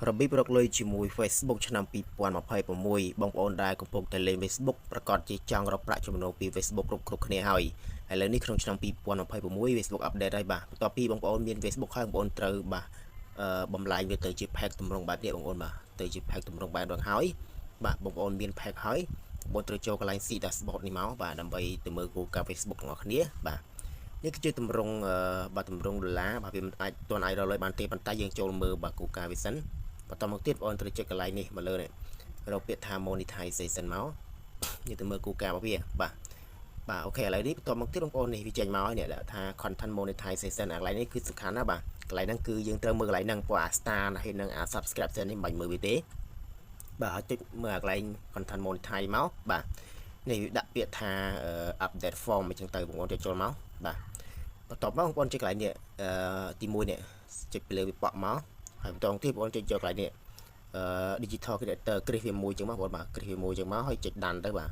របៀបរកលុយជាមួយ Facebook ឆ្នាំ2026បងប្អូនដែលកំពុងតែលេង Facebook ប្រាកដជាចង់រកប្រាក់ចំណូលពី Facebook គ្រប់គ្រប់គ្នាហើយឥឡូវនេះក្នុងឆ្នាំ2026 Facebook update ហើយបាទបន្ទាប់ពីបងប្អូនមាន Facebook ហើយបងប្អូនត្រូវបាទអឺបំលែងវាទៅជា page ទម្រង់បែបនេះបងប្អូនបាទទៅជា page ទម្រង់បែបហ្នឹងហើយបាទបងប្អូនមាន page ហើយបងប្អូនត្រូវចូលកន្លែង See dashboard នេះមកបាទដើម្បីទៅមើលគោលការណ៍ Facebook របស់គ្នាបាទនេះគឺជាទម្រង់បាទទម្រង់ដុល្លារបាទវាមិនអាចទាន់អាចរកលុយបានទេប៉ុន្តែយើងចូលមើលបាទគោលការណ៍វាសិនបន្តមកទៀតបងប្អូនត្រូវចុចកន្លែងនេះមកលើនេះរកពាក្យថា monetization មកនេះទៅមើលគោលការណ៍របស់វាបាទបាទ OK ឥឡូវនេះបន្តមកទៀតបងប្អូននេះវាចេញមកហើយនេះដាក់ថា content monetization អាកន្លែងនេះគឺសំខាន់ណាស់បាទកន្លែងហ្នឹងគឺយើងត្រូវមើលកន្លែងហ្នឹងព្រោះអា star ហើយនិងអា subscription នេះមិនបាច់មើលវាទេបាទហើយចុចមើលអាកន្លែង content monetize មកបាទនេះវាដាក់ពាក្យថា update form អញ្ចឹងទៅបងប្អូនចុចចូលមកបាទបន្ទាប់មកបងប្អូនចុចកន្លែងនេះអឺទី1នេះចុចពីលើវាប៉ក់មកហើយបន្តទៀតបងប្អូនចុចយកកន្លែងនេះអឺ digital creator គ្រីសវាមួយចឹងមកបងប្អូនបាទគ្រីសវាមួយចឹងមកហើយចុច done ទៅបាទ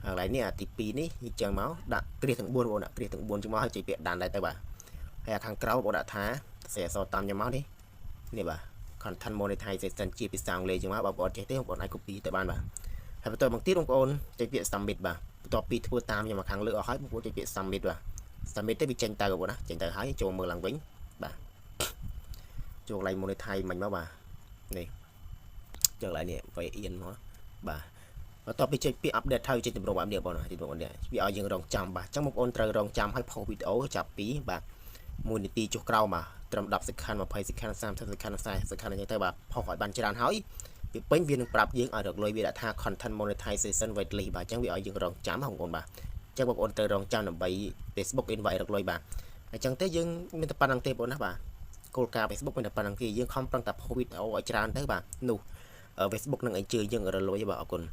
ហើយកន្លែងនេះអាទី2នេះអញ្ចឹងមកដាក់គ្រីសទាំង4បងប្អូនដាក់គ្រីសទាំង4ចឹងមកហើយចុចពាក្យ done ដែរទៅបាទហើយអាខាងក្រៅបងប្អូនដាក់ថាសរសេរអក្សរតាមខ្ញុំមកនេះនេះបាទ content monetization ជាភាសាអង់គ្លេសចឹងមកបងប្អូនចេះទេបងប្អូនអាច copy ទៅបានបាទហើយបន្តមកទៀតបងប្អូនចុចពាក្យ submit បាទបន្ទាប់ពីធ្វើតាមខ្ញុំមកខាងលើអស់ហើយបងប្អូនចុចពាក្យ submit បាទ submit ទៅវាចេញទៅបងប្អូនណាចេញទៅហើយចូលមើលឡើងវិញបាទចូលកន្លែង monetize មិញមកបាទនេះចូលកន្លែងនេះវាអៀនមកបាទបន្ទាប់ពីចុចពាក្យ update ហើយចេញទម្រង់បែបនេះបងប្អូនទម្រង់នេះវាឲ្យយើងរងចាំបាទអញ្ចឹងបងប្អូនត្រូវរងចាំឲ្យផុសវីដេអូចាប់ពីបាទ1នាទីចុះក្រោមបាទត្រឹម10 second 20 second 30 second 40 second អញ្ចឹងទៅបាទផុសឲ្យបានច្រើនហើយវាពេញវានឹងប្រាប់យើងឲ្យរកលុយវាដាក់ថា content monetization waitlist បាទអញ្ចឹងវាឲ្យយើងរងចាំបងប្អូនបាទអញ្ចឹងបងប្អូនត្រូវរងចាំដើម្បី Facebook invite រកលុយបាទអញ្ចឹងទេយើងមានតែប៉ុណ្្នឹងទេបងប្អូនណាបាទគោលការណ៍ Facebook មានតែប៉ុណ្្នឹងទេយើងខំប្រឹងតែផុសវីដេអូឲ្យច្រើនទៅបាទនោះ Facebook នឹងអញ្ជើញយើងរកលុយបាទអរគុណ។